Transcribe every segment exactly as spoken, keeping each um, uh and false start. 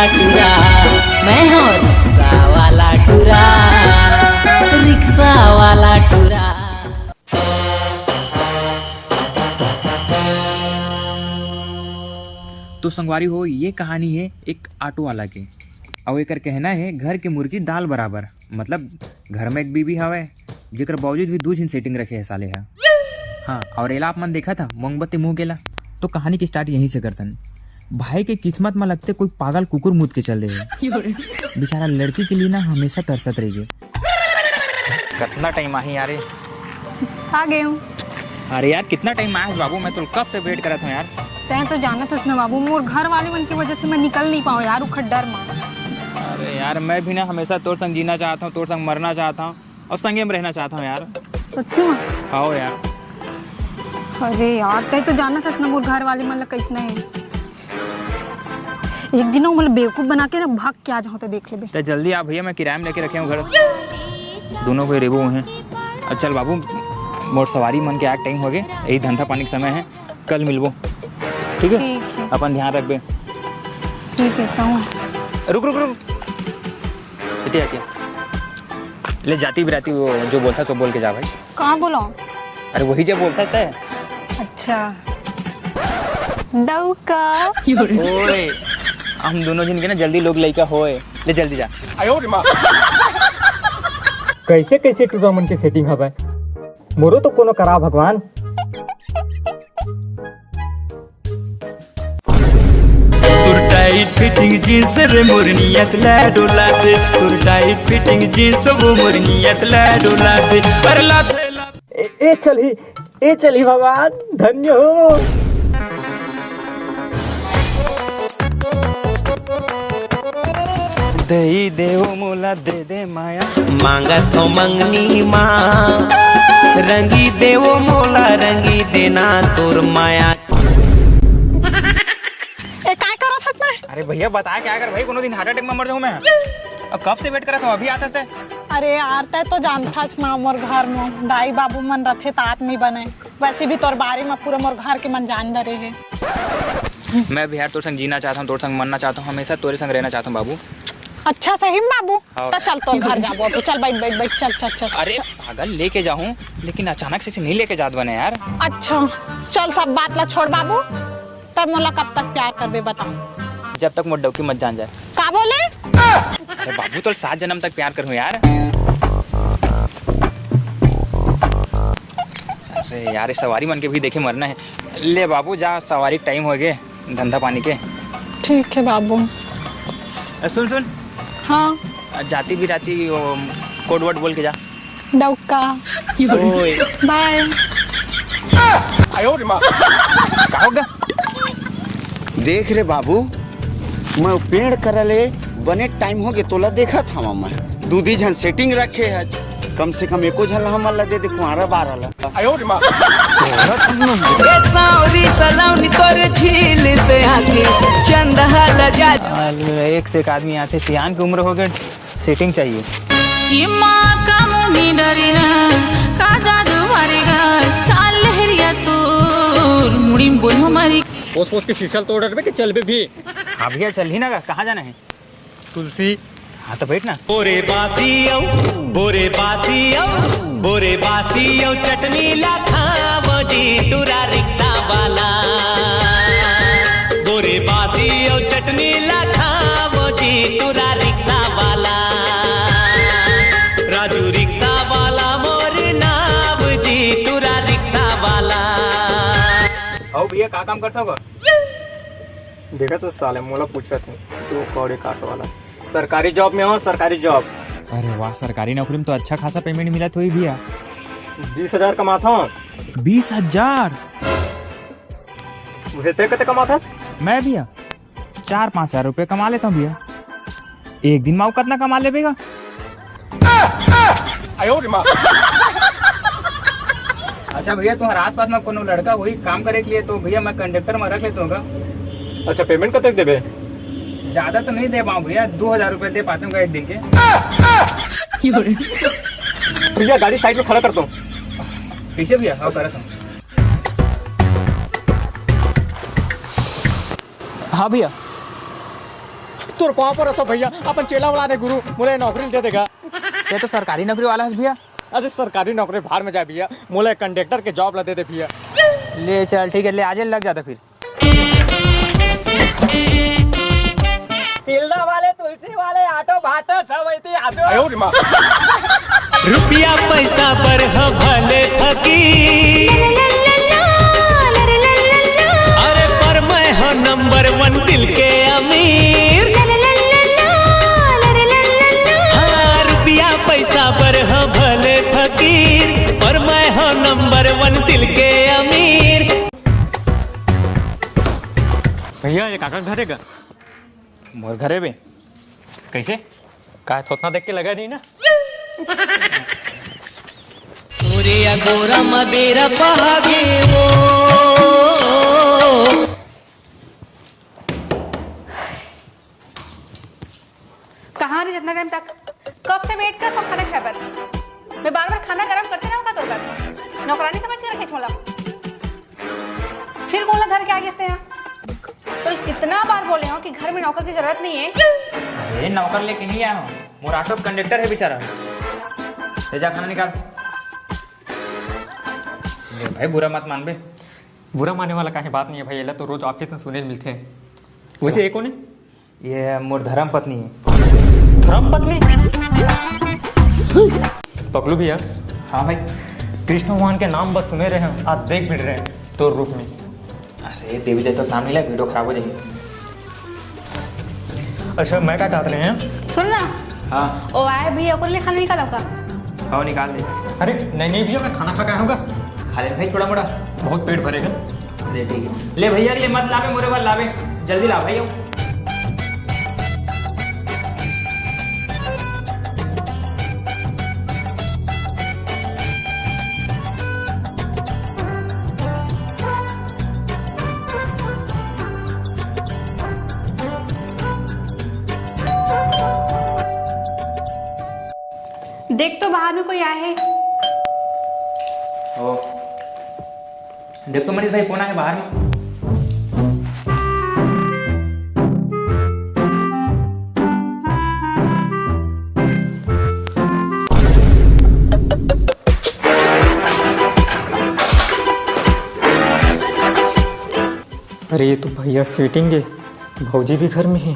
टूरा, मैं हूँ रिक्शा वाला टूरा, रिक्शा वाला टूरा। तो संगवारी हो, ये कहानी है एक ऑटो वाला के। अउ एकर कहना है, "घर के मुर्गी दाल बराबर।" मतलब, घर में एक बीबी हवय, जेकर बावजूद भी दू झिन सेटिंग रखे है साले ह। हाँ, और एला आप मन देखा था मोमबत्ती मुंह गेला। तो कहानी के स्टार्ट यहीं से करतन। भाई के किस्मत में लगते कोई पागल कुकुर मुद के चल दे है। बेचारा लड़की के लिए ना हमेशा तरसत रह गए। कितना टाइम आही यार ये? आ गए हूँ। अरे यार, कितना टाइम आया है बाबू, मैं तो कब से वेट करत हूँ यार। तैं तो जानत हस ना बाबू, मोर घर वाले मन की वजह से मैं निकल नहीं पाऊँ यार, उखड़ डर मा। अरे यार, मैं भी ना हमेशा तोर संग जीना चाहता हूँ, तोर संग मरना चाहता हूँ और संगे में रहना चाहता हूँ यार। सच्ची में? हाँ यार। अरे यार, तैं तो जानत हस ना मोर घर वाले मन ला कैसना है। एक दिन वो मतलब बेवकूफ बना के ना भाग के आ जाऊँ तो देख लेबे। तो जल्दी आ भैया, मैं किराया में लेके रखे हूँ घर। दोनों कोई रेबो हैं। अब चल बाबू, मोर सवारी मन के आग टाइम हो गए, यही धंधा पानी के समय है, कल मिलबो, ठीक है? ठीक है। अपन ध्यान रखबे। ठीक है, कहूँ। रुक रुक रुक, इतिया क्या ले जाती बिराती, वो जो बोलता सो बोल के जा भाई। कहाँ बोला? अरे वही जो बोलता था। अच्छा। डौका। ओए, हम दोनों जन के ना जल्दी लोग लइका होए। ले जल्दी जा। आयो रे माँ। कैसे कैसे टूरा मन के सेटिंग हवय, मोरो तो कोनो करा भगवान। तोर टाइट फिटिंग जींस रे मोर नियत ला डोला दे, तोर टाइट फिटिंग जींस वो मोर नियत ला डोला दे। अरे ला दे, ला दे। ए, ए चलही, ए चलही भगवान, धन्य हो। दई देव मोला दे दे माया। मांगत हो मंगनी माँ, रंगी देवो मोला, रंगी देना तोर माया। ए, काय करत हस ना? अरे भैया, बता क्या कर भाई, कोनो दिन हार्ट अटैक में मर जाऊं मैं। अब कब से वेट करत हूँ, अभी आते से। अरे यार, तै तो जानथस ना, मोर घर में दाई बाबू मन रथे तात नहीं बने। वैसे भी तोर बारे में पूरा मोर घर के मन जान डरे है। मैं भी यार तोर संग जीना चाहता हूँ, तोर संग मरना चाहता हूँ, हमेशा तोरे संग रहना चाहता हूँ बाबू। अच्छा सही में बाबू? हाँ। तो चल तोर घर जाबो अभी, चल बैठ बैठ बैठ, चल चल चल। अरे पागल, लेके जाऊँ लेकिन अचानक से, से नहीं लेके जात बने यार। अच्छा चल, सब बात ला छोड़ बाबू, तब मोला कब तक प्यार करबे बता। जब तक मोर डौकी मत जान जाए। का बोले? अरे बाबू, तो सात जन्म तक प्यार करूँ यार। अरे यार, ये सवारी मन के भी देखे मरना है। ले बाबू, जा, सवारी टाइम हो गए धंधा पानी के। ठीक है बाबू। ए, सुन सुन। हाँ। जाती भी राती वो कोड वर्ड बोल के जा। डौका। ओए। बाय। आयो रे माँ। का होगा? देख रे बाबू, मैं पेड़ करले बने टाइम हो गए तोला देखत हवा मैं। दू दी झन सेटिंग रखे है, कम से कम एको झन हमन ला दे दे कुआरा बारा ला। आयो रे माँ। ए सावरी सलावनी तोर झील से आके चंदा ला जा। एक से एक आदमी आते, सियान की उम्र हो गई, सेटिंग चाहिए। ये माँ का मुंडी डरी ना, का जादू मारेगा, चाल लहरिया तोर, मुड़ी में बोल हमारी। पोस पोस के शीशा तोड़ रहे कि चल बे भी। हाँ भैया, चल ही ना, कहाँ जाना है? तुलसी। हाँ तो बैठ ना। बोरे बासी औ, बोरे बासी औ, बोरे बासी औ चटनी ला खावो जी टूरा रिक्शा वाला। बोरे बासी औ चटनी ला खावो जी टूरा रिक्शा वाला। राजू रिक्शा वाला मोर नाव जी टूरा रिक्शा वाला। आओ भैया, का काम करता होगा? देखा तो साले मोला पूछत हे, तू कौड़ी काट वाला। सरकारी जॉब में हो, सरकारी जॉब। अरे वाह, सरकारी नौकरी में तो अच्छा खासा पेमेंट मिलत होही भैया। बीस हजार कमात हो। बीस हजार? उसे ते कते कमात हस? मैं भैया चार पाँच हजार रुपये कमा लेता हूँ भैया। एक दिन में अउ कतना कमा लेबेगा? अच्छा भैया, तुम्हारे आसपास में कोनो लड़का वही काम करे के लिए, तो भैया मैं कंडक्टर में रख लेता हूँ। अच्छा, पेमेंट कब तक देबे? ज्यादा तो नहीं दे पाऊँ भैया, दो हजार रुपये दे पाते हूँ एक दिन के। भैया, गाड़ी साइड में खड़ा कर दो। कैसे भैया? हाँ, करत हूँ। हाँ भैया। तोर पाँव परत हों भैया, अपन चेला वाला ने गुरु, मोला नौकरी दे देगा। ते तो सरकारी नौकरी वाला हस भैया। अरे सरकारी नौकरी भाड़ में जाए भैया, मोला कंडक्टर के जॉब ला दे दे भैया। ले चल ठीक है, ले आज लग जाता फिर। तिल्दा वाले, तुलसी वाले, आटो भाटो सब ऐसे आजो। रुपया पैसा बर ह भले फकीर, अरे पर मैं ह नंबर वन दिल के अमीर। हाँ, रुपया पैसा बर ह भले फकीर, पर मैं ह नंबर वन दिल के अमीर। भैया, ये काका घर हे का? मोर घर हे बे। कैसे? का थोथना देख के लगा नहीं ना? तोरे या गोरा म बेरा पहागे वो। कहाँ रे, जितना टाइम तक, कब से वेट कर तो खाना खाए बर। मैं बार बार खाना गरम करते रहूँ का तोर बर? नौकरानी समझ के रखे मोला। फिर कोन ला धर के आ गिस तें हा? कल कितना बार बोले हों कि घर में नौकर की जरूरत नहीं है। अरे नौकर लेके नहीं आया हूँ, मोर ऑटो कंडक्टर है बेचारा। ले जा खाना निकाल। ले भाई बुरा मत मान बे। बुरा माने वाला काहे बात नहीं है भाई, एला तो रोज ऑफिस में सुने मिलते हैं। वैसे ये कौन है? ये मोर धर्म पत्नी है। धर्म पत्नी? पकलू भैया। हाँ भाई। कृष्ण भगवान के नाम बस सुने रहे हैं, आज देख मिल रहे हैं तोर रूप में। अरे देवी देवता के नाम नहीं ले, वीडियो खराब हो जाएगी। अच्छा, मैं क्या कहते रहे हैं? सुन ना। हाँ। ओ आए भैया, ओकर लिए खाना निकालो का? हाँ, निकाल दे। अरे नहीं नहीं भैया, मैं खाना खा के आया हूँ। खा ले भाई थोड़ा मोड़ा। बहुत पेट भरेगा। ले ठीक है, ले भैया के लिए मत लावे, मोरे बर लावे, जल्दी ला भाई। देख तो बाहर में कोई आए है। ओ। देख तो मनीष भाई, कौन आए बाहर में? अरे, ये तो भैया सेटिंग है, भौजी भी घर में है।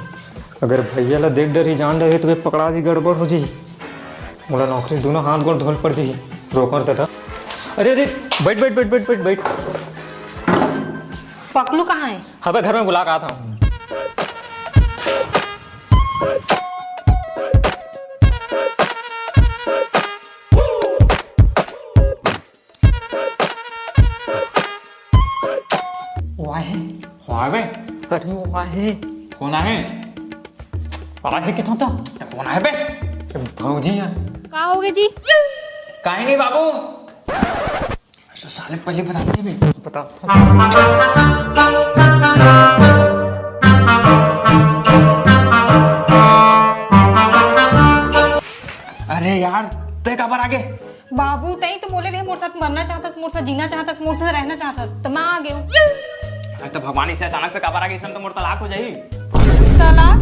अगर भैया ला देख डरही, जान डरही, तो वे पकड़ा जी, गड़बड़ हो जाही। मोला नौकरी दूनों हाथ गोड़ धोल पड़ जाही। रोक और दादा। अरे, अरे, बैठ, बैठ, बैठ, बैठ, बैठ, बैठ। पकलू कहाँ है? हबे घर में बुला के आता हूँ। वो आए हैं। कौन आए बे? अरे वो आए हैं। कौन आए? आए हैं किथों तो? तो कौन आए बे? भौजी है। का हो गए जी? काहे नहीं बाबू? तो साले पहले बता दे बे। बता। अरे यार, ते काबर आगे? बाबू, तई तो बोले रहे, मोर साथ मरना चाहतस, मोर साथ जीना चाहतस, मोर साथ रहना चाहतस, त मैं आ गयो। अरे, त भगवान इसे अचानक से काबर आ गई, इसमें तो मोर तलाक हो जाई। तलाक?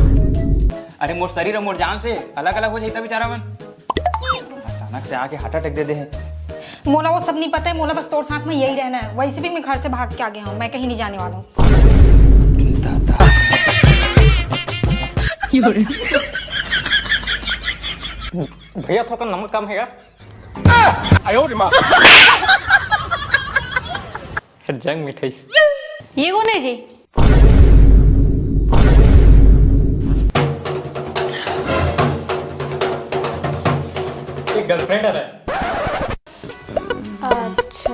अरे, मोर शरीर और मोर जान से अलग-अलग हो जाई, त बेचारा मन। अचानक से आके हार्ट अटैक दे दे है। मोला वो सब नहीं पता है, मोला बस तोर साथ में यही रहना है। वैसे भी मैं घर से भाग के आ गया हूँ, मैं कहीं नहीं जाने वाला हूँ। दादा। भैया, थोड़ा नमक कम है यार। आयो रे माँ। जंग मिठाई। ये कौन है जी? एक गर्लफ्रेंड है। अच्छा।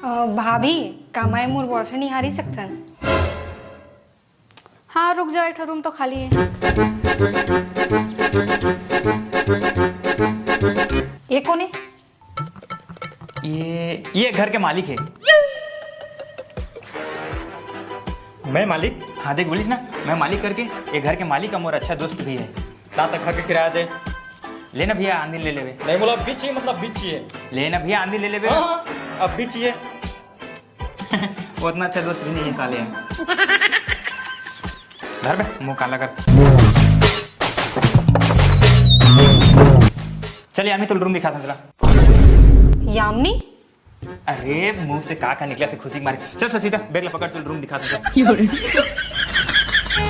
अ, भाभी, का मैं मोर बॉयफ्रेंड यहाँ रह सकथन? हाँ, रुक जाओ, एक ठो रूम तो खाली है। ये कौन है? ये, ये घर के मालिक है। मैं मालिक? हाँ, देख बोलिस ना, मैं मालिक करके। ये घर के मालिक और मोर अच्छा दोस्त भी है। ला त घर के किराया दे। ले ना भैया, आंधी ले लेबे। नहीं बोला, अभी चाहिए, मतलब अभी चाहिए। ले ना भैया, आंधी ले लेबे। हाँ, हाँ, अभी चाहिए। वो उतना अच्छा दोस्त भी नहीं है साले। धर बे, मुंह काला कर। चल यार, मैं तुल रूम दिखा था। यामिनी? अरे, मुंह से का का निकला थे खुशी के मारे। चल ससीता, बैग ला पकड़, चल रूम दिखा तुझे।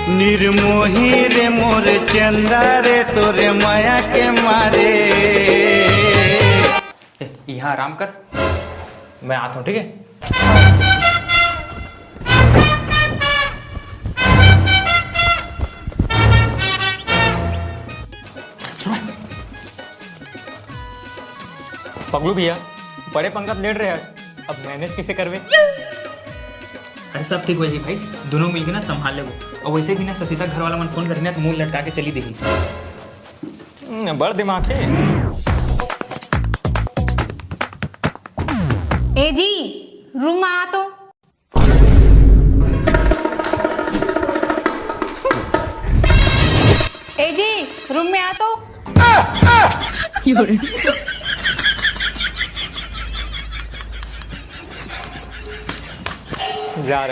निर्मोही रे मोर चंदा रे, तोरे माया के मारे। ए, यहाँ आराम कर, मैं आता हूँ, ठीक है? पगलू भैया, बड़े पंगत लेट रहे आज, अब मैनेज कैसे करवे? अरे सब ठीक हो जाही भाई, दोनों मिलके ना संभाल लेबो। और वैसे भी ना ससीता घर वाला मन फोन करने तो मुंह लटका के चली देही। हम्म, बड़ दिमाग है। ए जी, रूम में आ तो। ए जी, रूम में आ तो। जा रहे।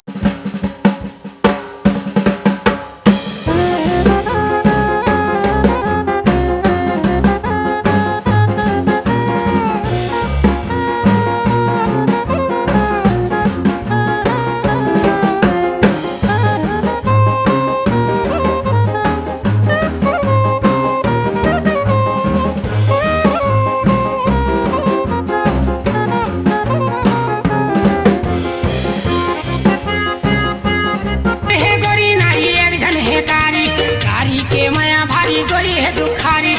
हे गोरी नारी एक झन हे कारी, कारी के मया भारी गोरी हे दुखारी।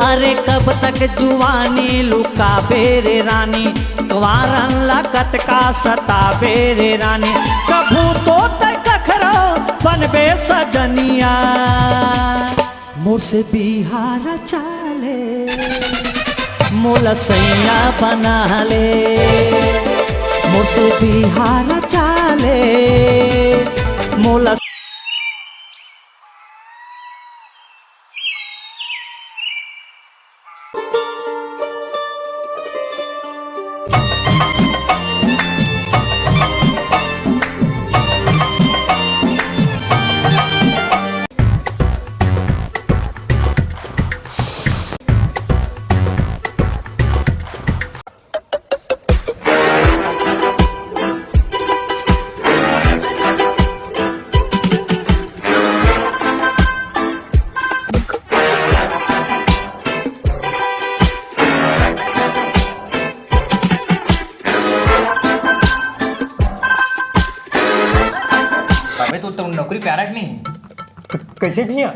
अरे कब तक जुवानी लुकाबे रे रानी, कुंवारन ला कतका सताबे रे रानी। कभू तो तै कखरो बनबे सजनिया। मोर से बिहार चाले, मोला सैया बना ले। मोर से बिहार चाले, मोला अबे, तू तो नौकरी प्यारा कि नहीं? क-, कैसे भैया?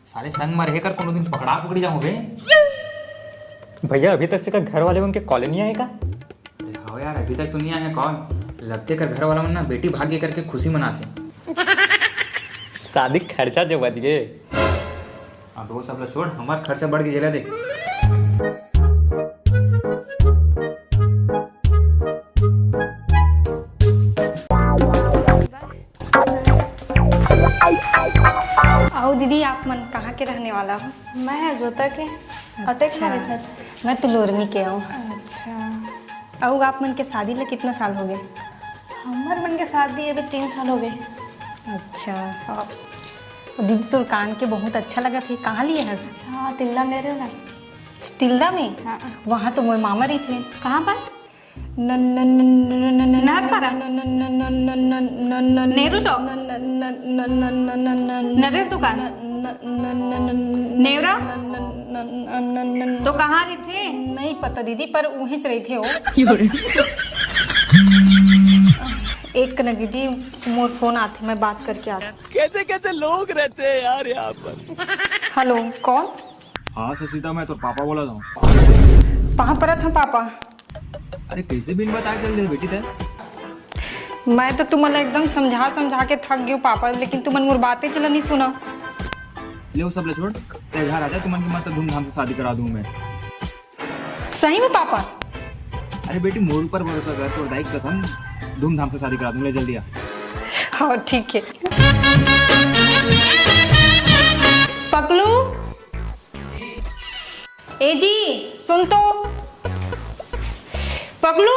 साले संग में रहे कर, कोनो दिन पकड़ा पकड़ी जाऊं बे। भैया, अभी तक से का घर वाले मन के कॉल नहीं आए का? अरे हाँ यार, अभी तक तो नहीं आया है कॉल। लगथे कर घर वाला मन ना बेटी भाग्य करके खुशी मनाथे। शादी खर्चा जो बच गए। अब वो सब ला छोड़, हमार खर्चा बढ़ के जेला देख। अउ दीदी, आप मन कहाँ के रहने वाला हो? मैं जोता के। अउ तै कहाँ रहिथस? मैं तुलोरमी के हूँ। अच्छा। अउ आप मन के शादी ला कितना साल हो गए? हमर मन के शादी अभी तीन साल हो गए। अच्छा। हाँ। दीदी, तोर कान के बहुत अच्छा लगथे। कहाँ लिए हस? हाँ, तिल्दा में ले रहे ना। तिल्दा में? हाँ। वहाँ तो मोर मामा रहिथे। कहाँ पर? न-, न-, न-, न-, न-, न-, न-, नहर पारा? न-, न-, न-, न-, न-, न-, न-, न-, न-, नेहरू चौक? न-, न-, न-, न-, न-, न-, न-, न-, नरेश दुकान? न-, न-, न-, न-, न-, न-, नेवरा? न-, न-, न-, न-, न-, न-, न-, तो कहाँ रहिथे? नहीं पता दीदी, पर उहेंच रहिथे वो। एक न दीदी, मोर फोन आथे, मैं बात करके आती। कैसे कैसे लोग रहते हैं यार यहाँ पर। हेलो, कौन? हाँ ससीता, मैं तोर पापा बोलत हूँ। कहाँ परत हूँ पापा? अरे कैसे बिन बताए चल दे बेटी तै? मैं तो तुमन ला एकदम समझा समझा के थक गई हूँ पापा, लेकिन तुमन मोर बातें चला नहीं सुना। ले वो सब ले छोड़, तै घर आ जा, तुमन की मस्त धूमधाम से शादी करा दूँ मैं। सही में पापा? अरे बेटी, मोर ऊपर भरोसा कर, तोर दाई कसम, धूमधाम से शादी करा दूँ, ले जल्दी आ। हाँ ठीक है। पकलू, ए जी, सुन तो। पकलू।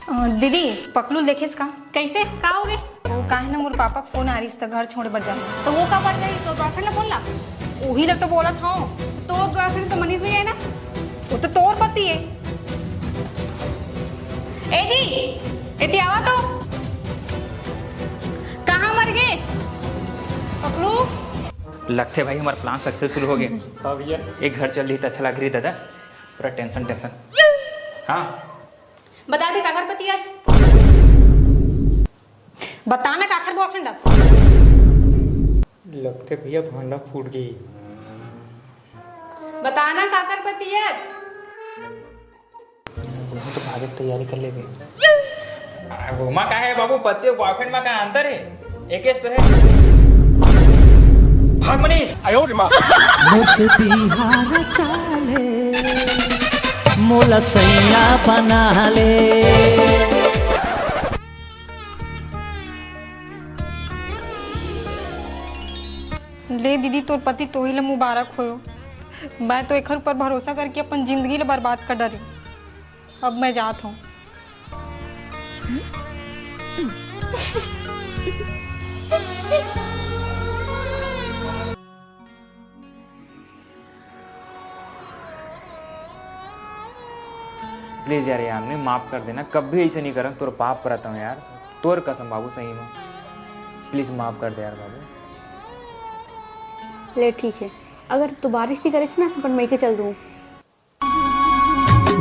अ, दीदी, पकलू देखेस का? कैसे? का हो गए? वो काहे ना मोर पापा के फोन आ रहिस त घर छोड़े बर जाना। त वो का बर जाही? तोर बॉयफ्रेंड ला बोल ला। उही ला तो बोलत हव। तोर बॉयफ्रेंड तो मनीष भैया है ना? वो तो तोर पति है। ए जी, एती आवा तो। कहाँ मर गे? पकड़ू। लगथे भाई हमार प्लान सक्सेसफुल हो गया। हाँ भैया। एक घर चल रही तो अच्छा लग रही दादा, पूरा टेंशन टेंशन। हाँ। बता दे काकर पति आज। बताना काकर बॉयफ्रेंड अस। लगथे भैया भांडा फूट गई। बताना काकर पति आज। वो तो भागे के तैयारी कर लेबे। आ, वो मा का है बाबू, पति और बॉयफ्रेंड मा का अंतर है? एकेच तो है। भाग मनीष। आयो रे माँ। मोर से बिहार चाले, मोला सैया बना ले। ले दीदी, तोर पति तोही ल मुबारक होयो। मैं तो एखर ऊपर भरोसा करके अपन जिंदगी ल बर्बाद कर डारी। अब मैं जात हूँ। प्लीज यार, यार, नहीं, माफ कर देना, कभी ऐसे नहीं करन, तोर पाप करत हूँ यार, तोर कसम बाबू, सही में, प्लीज माफ कर दे यार बाबू। ले ठीक है, अगर तू बारिश नहीं करे ना, अपन मई के चल दूँ।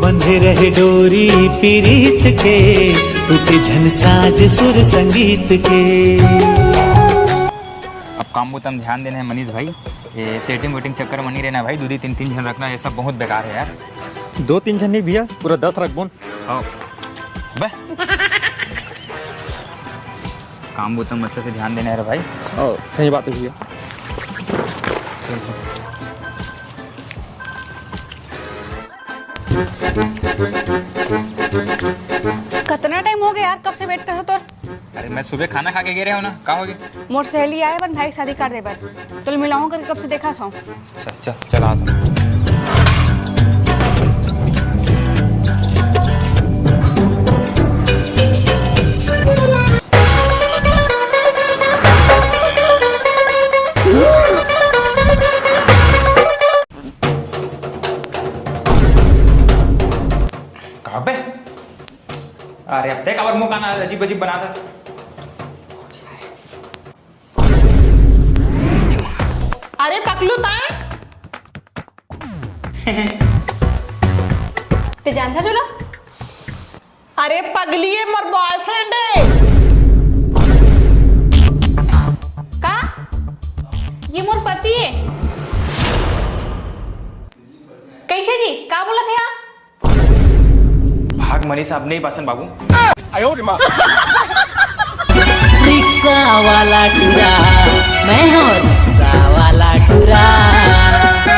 बंधे रहे डोरी पीरीत के, टूटे झन साज सुर संगीत के। अब काम बुता म ध्यान देना है मनीष भाई, ये सेटिंग वेटिंग चक्कर में नहीं रहना है भाई, दो दो तीन तीन झन रखना, ये सब बहुत बेकार है यार। दो तीन झन नहीं भैया, पूरा दस रखबोन। हाँ। बे। काम बुता म अच्छा से ध्यान देना है रे भाई। ओ, सही बात है भैया। कतना टाइम हो गया यार, कब से वेट कर रहा हूँ तोर। अरे मैं सुबह खाना खा के गे रहे हूँ ना, का हो गया? मोर सहेली आए अपन भाई के शादी कर दे बर, तो मिलाऊं करके कब से देखा था। चल चल चल आ। का बे? अरे अब ते काबर मुंह काना अजीब अजीब बनाथस। अरे पकलू ताय। ते जानथस ओला? अरे पगली, ये मोर बॉयफ्रेंड है। का? ये मोर पति है। कैसे जी? का बोलत हे आप? भाग मनीष, अब नहीं पासन बाबू। रिक्शा वाला टूरा, मैं हूँ।